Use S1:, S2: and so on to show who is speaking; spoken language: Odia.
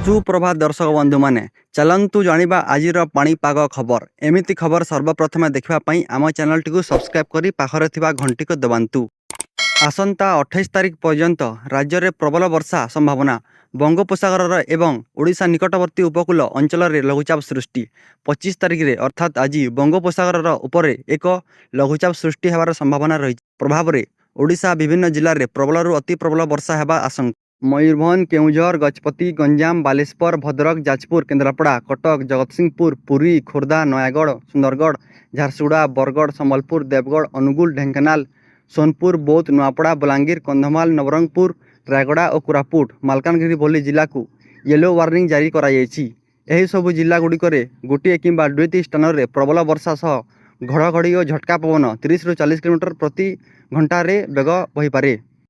S1: ସୁପ୍ରଭାତ ଦର୍ଶକ ବନ୍ଧୁମାନେ, ଚାଲନ୍ତୁ ଜାଣିବା ଆଜିର ପାଣିପାଗ ଖବର। ଏମିତି ଖବର ସର୍ବପ୍ରଥମେ ଦେଖିବା ପାଇଁ ଆମ ଚ୍ୟାନେଲଟିକୁ ସବସ୍କ୍ରାଇବ୍ କରି ପାଖରେ ଥିବା ଘଣ୍ଟିକୁ ଦବାନ୍ତୁ। ଆସନ୍ତା 28 ତାରିଖ ପର୍ଯ୍ୟନ୍ତ ରାଜ୍ୟରେ ପ୍ରବଳ ବର୍ଷା ସମ୍ଭାବନା। ବଙ୍ଗୋପସାଗରର ଏବଂ ଓଡ଼ିଶା ନିକଟବର୍ତ୍ତୀ ଉପକୂଳ ଅଞ୍ଚଳରେ ଲଘୁଚାପ ସୃଷ୍ଟି। 25 ତାରିଖରେ, ଅର୍ଥାତ୍ ଆଜି, ବଙ୍ଗୋପସାଗରର ଉପରେ ଏକ ଲଘୁଚାପ ସୃଷ୍ଟି ହେବାର ସମ୍ଭାବନା ରହିଛି। ପ୍ରଭାବରେ ଓଡ଼ିଶା ବିଭିନ୍ନ ଜିଲ୍ଲାରେ ପ୍ରବଳରୁ ଅତି ପ୍ରବଳ ବର୍ଷା ହେବା ଆଶଙ୍କା। ମୟୂରଭଞ୍ଜ, କେଉଁଝର, ଗଜପତି, ଗଞ୍ଜାମ, ବାଲେଶ୍ୱର, ଭଦ୍ରକ, ଯାଜପୁର, କେନ୍ଦ୍ରାପଡ଼ା, କଟକ, ଜଗତସିଂହପୁର, ପୁରୀ, ଖୋର୍ଦ୍ଧା, ନୟାଗଡ଼, ସୁନ୍ଦରଗଡ଼, ଝାରସୁଗୁଡ଼ା, ବରଗଡ଼, ସମ୍ବଲପୁର, ଦେବଗଡ଼, ଅନୁଗୁଳ, ଢେଙ୍କାନାଳ, ସୋନପୁର, ବୌଦ୍ଧ, ନୂଆପଡ଼ା, ବଲାଙ୍ଗୀର, କନ୍ଧମାଳ, ନବରଙ୍ଗପୁର, ରାୟଗଡ଼ା ଓ କୋରାପୁଟ, ମାଲକାନଗିରି ଭଳି ଜିଲ୍ଲାକୁ ୟେଲୋ ୱାର୍ଣ୍ଣିଂ ଜାରି କରାଯାଇଛି। ଏହିସବୁ ଜିଲ୍ଲାଗୁଡ଼ିକରେ ଗୋଟିଏ କିମ୍ବା ଦୁଇଟି ସ୍ଥାନରେ ପ୍ରବଳ ବର୍ଷା ସହ ଘଡ଼ଘଡ଼ି ଓ ଝଟକା ପବନ 30ରୁ 40 କିଲୋମିଟର ପ୍ରତି ଘଣ୍ଟାରେ ବେଗ ବହିପାରେ।